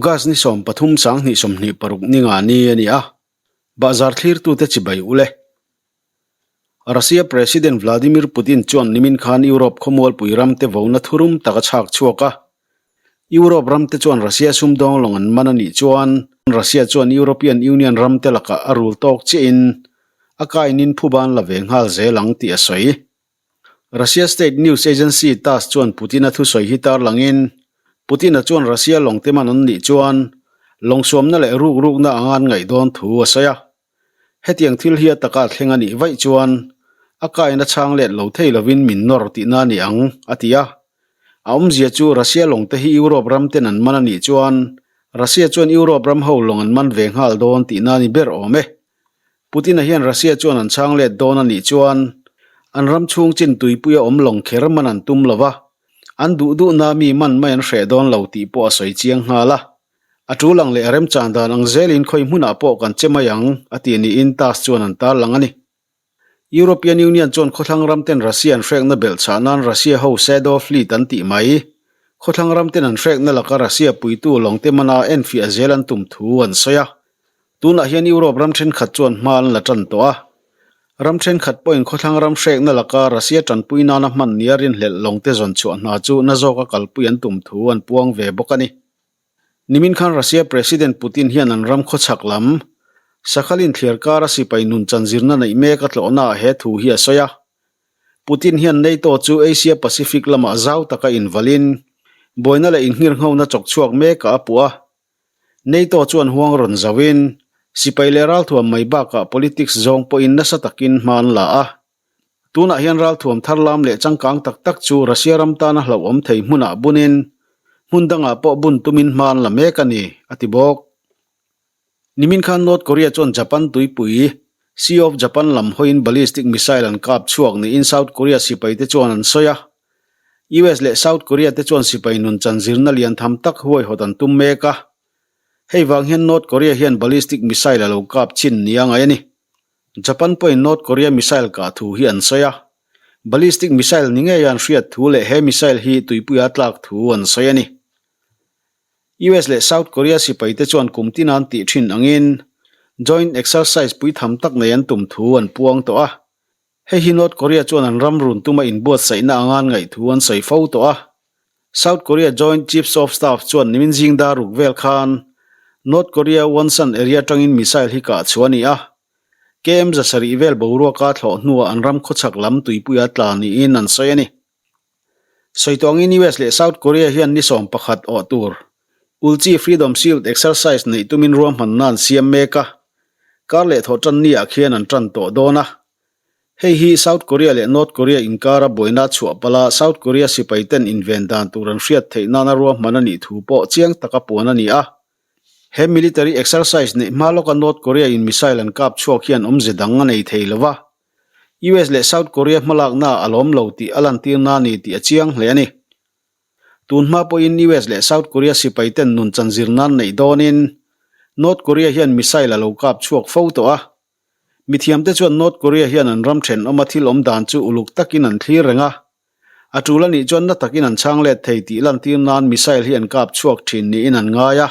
August ni 13 2026 ni nga ni a ni a, bahzar thlirtute chibai ule. Russia President Vladimir Putin chuan nimin khan Europe khawmualpui ramte vona thurum tak a chhak chhuak a. Europe ramte chuan Russia sumdawng lawng an man a nih chuan Russia chuan European Union ramte lakah a rul tawk chiahin a kainin phuban la ve nghal zel ang tih a sawi. Russia state news agency Tass chuan Putin-a thusawi hi tarlangin, Putin-a chuan Russia lawngte man an nih chuan lawng suamna leh rukrukna anga an ngaih dawn thu a sawi a. Hetiang thil hi a taka thleng a nih vaih chuan a kaina chhang let lo thei lovin min nawr tihna a ni ang, a ti a. A awmzia chu Russia lawngte hi Europe ramten an man a nih chuan Russia chuan Europe ram ho lawng an man ve nghal dawn tihna a ni ber awm e. Putin-a hian Russia chuan an chhang let dawn a nih chuan an ram chhung chin tuipuia awm lawng kher man an tum lo va, an duh duhna mi man mai an hreh dawn lo tih pawh a sawi chiang nghal a. A tul ang leh a remchan dan ang zelin khawi hmunah pawh kan che mai ang, a ti niin Tass chuan an tarlang a ni. European Union chuan khawthlang ramten Russia an hrekna belhchhah nan Russia ho Shadow Fleet an tih mai. Khawthlang ramten an hrekna laka Russia puitu lawngte mana enfiah zel an tum thu an sawi a. Tunah hian Europe ram thenkhat chuan hma an la tan tawh a. Ram thenkhat pawhin khawthlang ram hrekna laka Russia tanpui nana hman nia rinhlelh lawngte zawn chhuah hna chu na zawka kalpui an tum thu an puang ve bawk a ni. Nimin khan Russia President Putin hian an ram khawchhak lam, Sakhalin thliar kara sipai nun chanzirna neih mek a tlawhnaah he thu hi a sawi a. Putin hian NATO chu Asia Pacific lamah zau taka invalin, buaina leh inngirnghona chawk chhuak mekah a puh a. NATO chuan huang rawn zauhin, sipai leh ralthuam mai bakah politics zawng pawhin nasa takin hma an la a. Tunah hian ralthuam thar lam leh changkang tak tak chu Russia ram tana hlauhawm thei hmunah bunin hmun dangah pawh bun tumin hma an la mek a ni, a ti bawk. Nimin khan North Korea chuan Japan tuipui, Sea of Japan lam hawiin ballistic missile an kap chhuak niin South Korea sipaite chuan an sawi a. US leh South Korea te chuan sipai nun chanzirna lian tham tak huaihawt an tum mek a. Hei vang hian North Korea hian ballistic missile a lo kap chin nia ngai a ni. Japan pawhin North Korea missile kah thu hi an sawi a, ballistic missile ni ngeia an hriat thu leh he missile hi tuipuia tlak thu an sawi a ni. US leh South Korea sipaite chuan kum tin an tih thin angin joint exercise puitham tak nei an tum thu an puang tawh a. Hei hi North Korea chuan an ram run tuma inbuatsaihna anga an ngaih thu an sawi fo tawh a. South Korea Joint Chiefs of Staff chuan nimin zing dar ruk vel khan North Korea Wonsan area atangin missile hi kah chhuah a ni a. KM 700 vel boruaka thlawh hnuah an ram khawchhak lam tuipuia tla niin an sawi a ni. Sawi tawh angin US leh South Korea hian ni 11 awh tur Ulchi Freedom Shield exercise neih tumin ruahmanna an siam mek a, kar leh thawh tan ni ah khian an tan tawh dawn a. Hei hi South Korea leh North Korea inkara buaina chhuah pala South Korea sipaiten inven dan tur an hriat theih nana ruahman a nih thu pawh chiang taka puan a ni a. He military exercise neih hma lawka North Korea in missile an kap chhuak hian awmze dang a nei thei lo va. US leh South Korea hmalakna a lawm lo tih a lantirna a ni tih a chiang hle a ni. Tun hma pawhin US leh South Korea sipaiten nun chanzir nan neih dawnin North Korea hian missile a lo kap chhuak fo tawh a. Mithiamte chuan North Korea hian an ram thenawma thil awm dan chu uluk takin an thlir reng a, a tul a nih chuan na takin an chhang let thei tih lantir nan missile hi an kap chhuak thin niin an ngai a.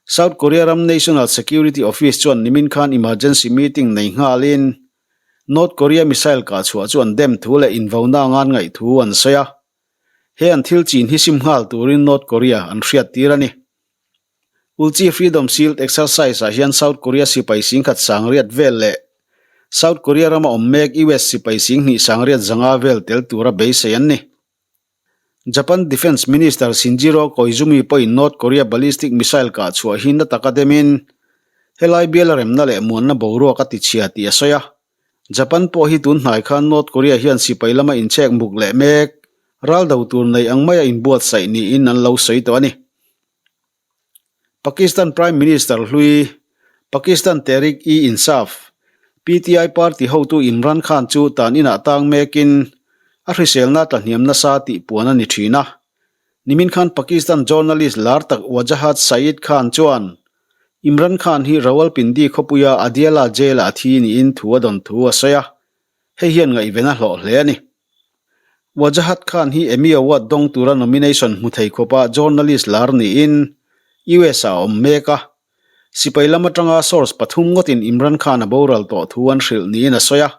South Korea ram National Security Office chuan nimin khan emergency meeting nei nghalin North Korea missile kah chhuah chu an dem thu leh invona anga an ngaih thu an sawi a. He an thil chin hi sim nghal turin North Korea an hriattir a ni. Ulchi Freedom Shield exercise ah hian South Korea sipai singkhat sangriat vel leh South Korea rama awm mek US sipai singhnih sangriat zanga vel tel tura beisei an ni. Japan Defence Minister Shinjiro Koizumi pawhin North Korea ballistic missile kah chhuah hi na taka demin helai biala remna leh muanna boruak a tichhia tih a sawi a. Japan pawh hi tun hnai khan North Korea hian sipai lama inchhek muk leh mek ral do tur nei ang maia inbuatsaih niin an lo sawi tawh a ni. Pakistan Prime Minister hlui, Pakistan Tehreek-e-Insaf, PTI party hotu Imran Khan chu tan inah tang mekin a hriselna tla hniam nasa tih puan a ni thin a. Nimin khan Pakistan journalist lar tak Wajahat Saeed Khan chuan Imran Khan hi Rawalpindi khawpuia Adiala Jail-ah a thi niin thu a dawn thu a sawi a, hei hian ngaihven a hlawh hle a ni. Wajahat Khan hi Emmy Award dawng tura nomination hmu thei khawpa journalist lar niin, US-ah a awm mek a. Sipai lam atanga source pathum ngawtin Imran Khan a boral tawh thu an hrilh niin a sawi a.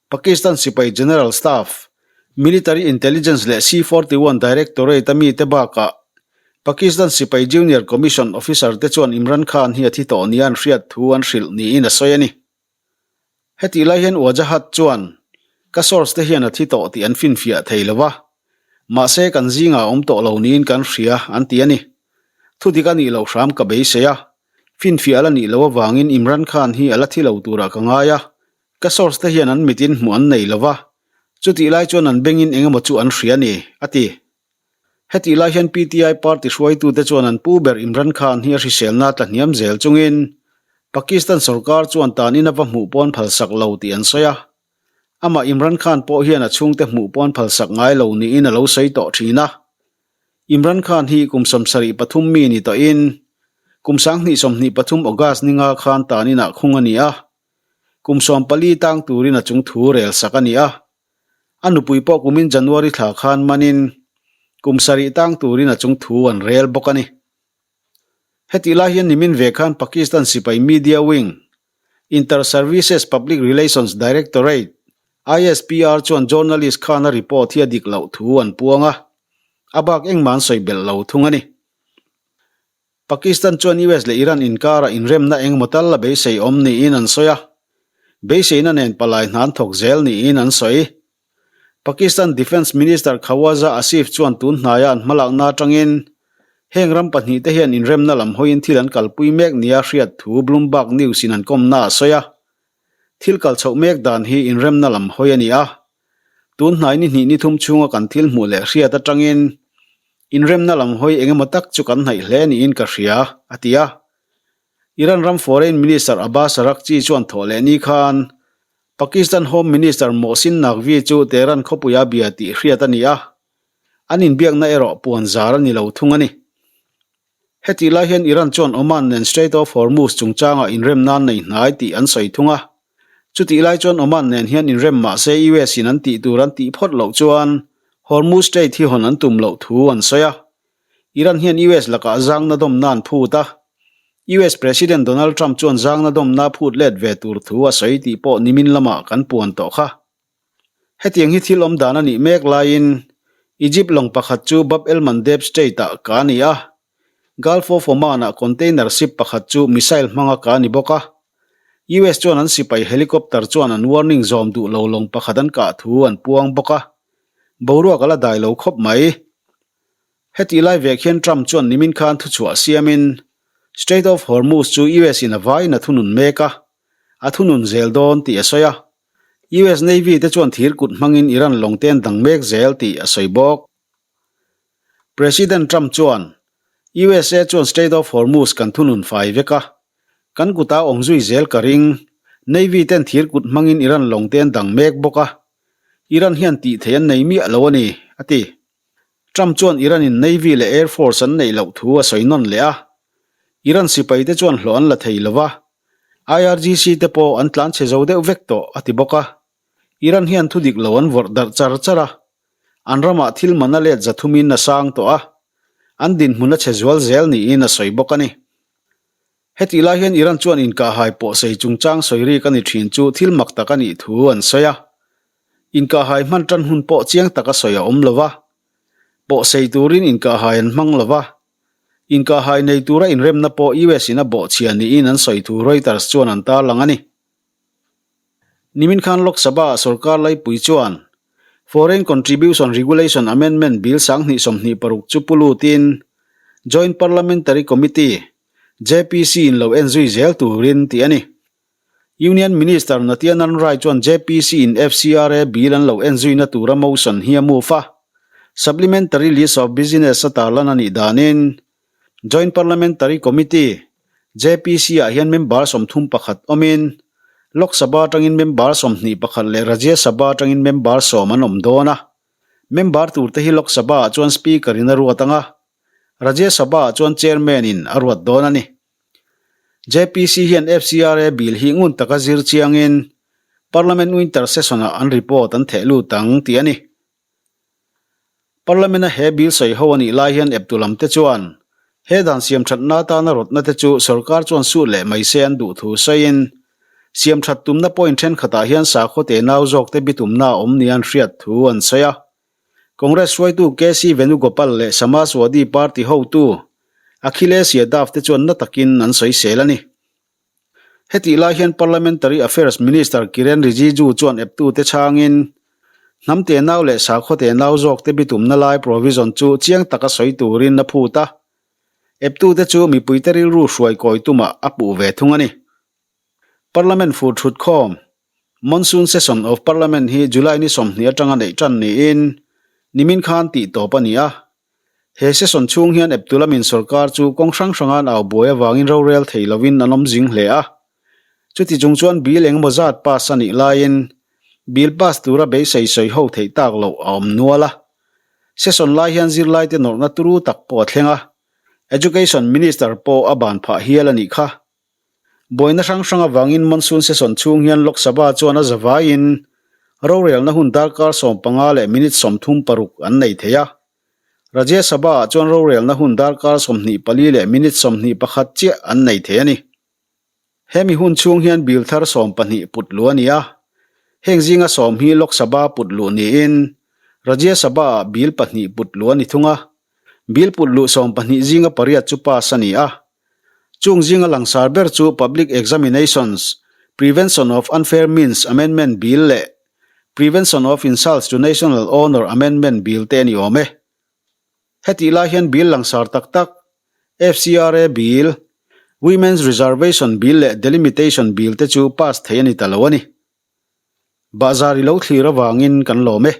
Pakistan sipai General Staff, Military Intelligence leh C-41 Directorate a mite bakah Pakistan sipai Junior Commission Officer te chuan Imran Khan hi a thi tawh nia an hriat thu an hrilh niin a sawi a ni. Hetih lai hian Wajahat chuan, Ka source te hian a thi tawh tih an finfiah thei lo va, mahse kan zingah a awm tawh lo niin kan hria, an ti a ni. Thudik a nih loh hram ka beisei a, finfiah a la nih loh avangin Imran Khan hi a la thi lo turah ka ngai a, ka source te hian an mitin hmuh an nei lo va, chutih lai chuan an bengin eng emaw chu an hria a ni, a ti. Hetih lai hian PTI party hruaitute chuan an pu ber Imran Khan hi a hriselna tla hniam zel chungin Pakistan sorkar chuan tanin a va hmuh pawn phalsak lo tih an sawi a. Amah Imran Khan pawh hian a chhungte hmuh pawn phalsak ngai lo niin a lo sawi tawh thin a. Imran Khan hi kum 73 mi ni tawhin kum 2023 August ninga khan taninah khung a ni a. Kum 14 tang turin a chung thu rel sak a ni a. A nupui pawh kumin January thla khan manin kum sarih tang turin a chung thu an rel bawk a ni. Hetih lai hian nimin ve khan Pakistan sipai media wing, Inter-Services Public Relations Directorate, ISPR, chuan journalist khan a report hi a dik loh thu an puang a, a bak engmah an sawi belh lo thung a ni. Pakistan chuan US leh Iran inkarah inremna engemaw tal a beisei awm niin an sawi a, beiseina nen palai hna an thawk zel niin an sawi. Pakistan Defence Minister Khawaja Asif chuan tun hnaia an hmalakna atangin heng ram pahnihte hian inremna lam hawiin thil an kalpui mek nia hriat thu Bloomberg News in an kawmna a sawi a. Thil kal chhoh mek dan hi inremna lam hawi a ni a, Tun hnai ni hnih ni thum chhunga kan thil hmuh leh hriat atangin inremna lam hawi eng emaw tak chu kan hnaih hle niin ka hria, a ti a. Iran ram Foreign Minister Abbas Araghchi chuan thawh leh ni khan Pakistan Home Minister Mohsin Naqvi chu Tehran khawpuia bia tih hriat a ni a, an inbiakna erawh puan zar a ni lo thung a ni. Hetih lai hian Iran chuan Oman nen Strait of Hormuz chungchangah inremna an nei hnai tih an sawi thung a. Chutih lai chuan Oman nen hian inrem mah se US in an tih tur an tih phawt loh chuan Hormuz Strait hi hawn an tum loh thu an sawi a. Iran hian US lakah zangna dawmna an phut a. US President Donald Trump chuan zangna dawmna phut let ve tur thu a sawi tih pawh nimin lamah kan puan tawh kha. Hetiang hi thil awm dan a nih mek laiin Egypt lawng pakhat chu Bab el Mandeb Strait-ah ka a ni a, Gulf of Oman-ah container ship pakhat chu missile hmanga ka a ni bawk a. US chuan an sipai helicopter chuan an warning zawm duh lo lawng pakhat an kah thu an puang bawk a, boruak a la dai lo khawp mai. Hetih lai vek hian Trump chuan nimin khan thuchhuah siamin Strait of Hormuz chu US-in a vaiin a thunun mek a, a thunun zel dawn tih a sawi a. US Navy te chuan thir kut hmangin Iran lawng te an dang mek zel tih a sawi bawk. President Trump chuan, USA chuan Strait of Hormuz kan thunun fai vek a, kan kuta awm zui zel ka ring. Navy ten thir kut hmangin Iran lawng te an dang mek bawk a, Iran hian tih theih an nei miah lo a ni, a ti. Trump chuan Iran in Navy leh Air Force an neih loh thu a sawi nawn leh a, Iran sipai te chuan hlawh an la thei lo va, IRGC te pawh an tlan chhe zo deuh vek tawh, a ti bawk a. Iran hian thu dik lo an vawrh darh char char a, an ramah thil man a let za thumin a sang tawh a, an dinhmun a chhe zual zel niin a sawi bawk a ni. Hetih lai hian Iran chuan inkahhai pawhsei chungchang sawi rik a ni thin chu thil mak tak a nih thu an sawi a. Inkahhai hman tan hun pawh chiang taka sawi a awm lo va, pawhsei turin inkahhai an hmang lo va, Inkahhai nei tura inremna pawh US in a bawhchhia niin an sawi thu Reuters chuan an tarlang a ni. Nimin khan Lok Sabha ah sorkar laipui chuan Foreign Contribution Regulation Amendment Bill 2026 chu pu lutin Joint Parliamentary Committee, JPC, in lo en zui zel turin tih a ni. Union Minister Nityanand Rai chuan JPC in FCRA bill an lo en zuina tura motion hi a move a. Supplementary List of Business a tarlan a nih danin Joint Parliamentary Committee, JPC, ah hian member 31 awmin Lok Sabha atangin member 21 leh Rajya Sabha atangin member sawm an awm dawn a. Member turte hi Lok Sabha ah chuan Speaker in a ruat ang a, Rajya Sabha ah chuan Chairman in a ruat dawn a ni. JPC hian FCRA bill hi ngun taka zir chiangin Parliament Winter Session-ah an report an theh lut ang tih a ni. Parliament-a he bill sawi ho a nih lai hian eptu lamte chuan He dan siamthatna atana rawtna te chu sorkar chuan sut leh mai se an duh thu sawiin, siamthat tumna point thenkhatah hian sakhaw tenau zawkte bitumna a awm nia an hriat thu an sawi a. Congress hruaitu KC Venugopal leh Samajwadi Party hotu Akhilesh Yadav te chuan na takin an sawisel a ni. Hetih lai hian Parliamentary Affairs Minister Kiren Rijiju chuan eptute chhangin, Hnam tenau leh sakhaw tenau zawkte bitumna lai provision chu chiang taka sawi turin a phut a, eptute chu mipuite rilru hruai kawi tumah a puh ve thung a ni. Parliament fur thutkhawm, Monsoon Session of Parliament hi July ni 20 atanga neih tan niin nimin khan tih tawp a ni a. He session chhung hian eptu lamin sorkar chu kawng hrang hranga an au buai avangin rorel thei lovin an awm zing hle a. Chuti chung chuan bill engemaw zat pass a nih laiin bill pass tura beisei sawi ho theih tak loh a awm nual a. Session lai hian zirlaite nawrhna turu tak pawh a thleng a, Education Minister pawh a ban phah hial a nih kha. Buaina hrang hrang avangin monsoon session chhung hian Lok Sabha chuan a zavaiin rorelna hun darkar 15 leh minute 36 an nei thei a. Rajya Sabha-ah chuan rorelna hun darkar 24 leh minute 21 chiah an nei thei a ni. Hemi hun chhung hian bill thar 12 put luh a ni a. Heng zinga sawm hi Lok Sabha put luh niin Rajya Sabha-ah bill pahnih put luh a ni thung a. Bill put luh 12 zinga pariat chu pass a ni a. Chung zinga langsar ber chu Public Examinations, Prevention of Unfair Means Amendment Bill leh Prevention of Insults to National Honour Amendment Bill te a ni awm e. Hetih lai hian bill langsar tak tak, FCRA Bill, Women's Reservation Bill leh Delimitation Bill te chu pass theih a ni ta lo a ni. Bahzar i lo thlir avangin kan lawm e.